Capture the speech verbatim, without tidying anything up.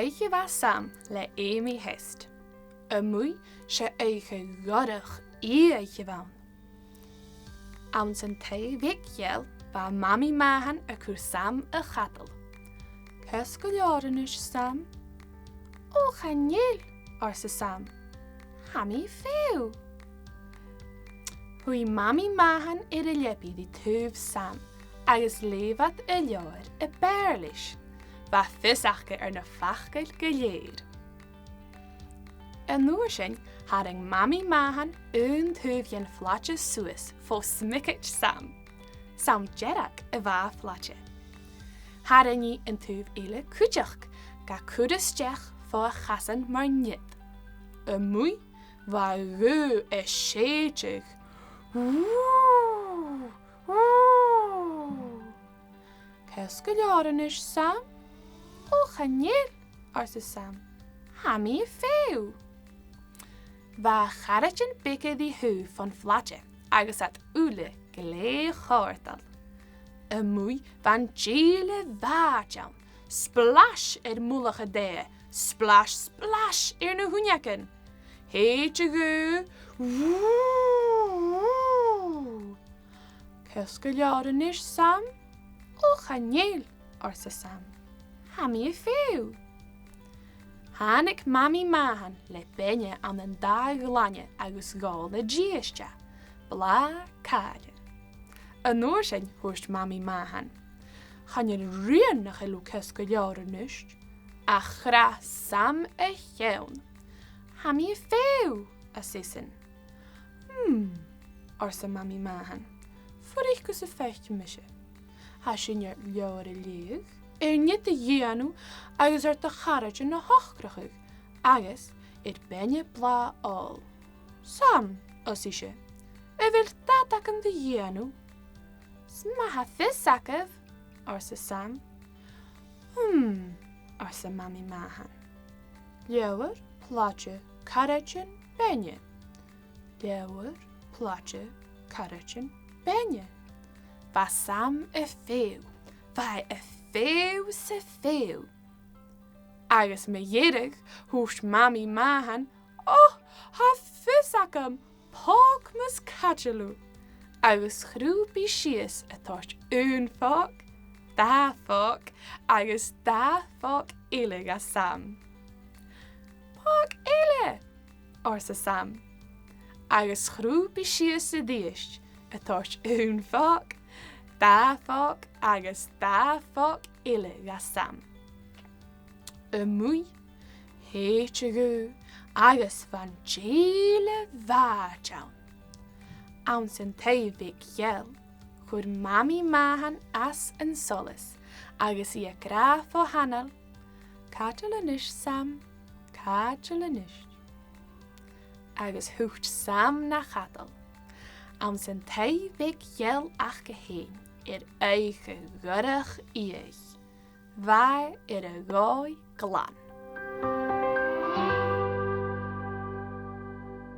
Oidhche mhath Sam le Amy Hest. A-muigh, 's e oidhche dhorcha fhiadhaich a bh' ann. Anns an taigh bheag gheal, bha Mamaidh Mathan a' cur Sam a chadal. "Cosg gu leòr a-nis, Sam." "Ò, chan eil," arsa Sam. "Tha mi feitheamh." Shuidh Mamaidh Mathan air a leabaidh ri taobh Sam agus leugh iad an leabhar a b' fheàrr leis. Bha fios aca air na faclan gu lèir. An uair sin, tharraing Mamaidh Mathan aon taobh dhen phlaide suas fo smiogaid Sam. Sam dearg a bha a' phlaide. Tharraing i an taobh eile cuideachd, ga cur a-steach fo a chasan mar nead. A-muigh, bha gaoth a' sèideadh. "Woo! Woo!" "Cosg gu leòr a-nis, Sam." "Ò, chan eil," arsa Sam. "Tha mi feitheamh." Bha charaidean beaga ri thaobh fon phlaide agus iad uile glè chomhartail. A-muigh, bha an dìle bhàid ann. Splash air mullach an taighe, splash, splash air na h-uinneagan. Shèid a' ghaoth, woo, woo. "Cosg gu leòr a-nis, Sam." "Ò, chan eil," arsa Sam. "Tha mi feitheamh." Thàinig Mamaidh Mathan le beinne ann an dà ghlainne agus dh'òl e dithis e, blàth càire. An uair sin thuirt Mamaidh Mathan, "Chan eil rian nach eil thu cosg gu leòr a-nis." Ach chrath Sam a cheann. "Tha mi feitheamh," ars esan. "Hmm," arsa Mamaidh Mathan. "Fuirich gus am faic mise. Tha sinn air leabhar a leughadh, air nead a dhèanamh agus air do charaidean a shocrachadh, agus air beinne blàth òl. Sam," ars ise, "a bheil dad agam ri dhèanamh?" "'S math a tha fios agaibh," arsa Sam. "Hmm," arsa Mamaidh Mathan. "Leabhar, plaide, caraidean, beinne. Leabhar, plaide, caraidean, beinne." Bha Sam a' feitheamh, bha e a' feitheamh 's a' feitheamh. Agus mu dheireadh thuirt Mamaidh Mathan, "Ò, tha fios agam, pòg mus caidil thu." Agus chrùb i sìos a' toirt aon phòg, dà phòg, agus dà phòg eile dha Sam. "Pòg eile," arsa Sam. Agus chrùb i sìos a-rithist a' toirt aon phòg, dà phòg, agus dà phòg eile dha Sam. A-muigh, shèid a' ghaoth agus bha an dìle bhàid ann. Anns an taigh bheag gheal, chuir Mamaidh Mathan às an solas agus i ag ràdh fo h-anail, "Caidil a-nis, Sam, caidil a-nis." Agus thuit Sam na chadal anns an taigh bheag gheal aca fhèin air oidhche dhorcha fhiadhaich. Bha e air a dhòigh glan.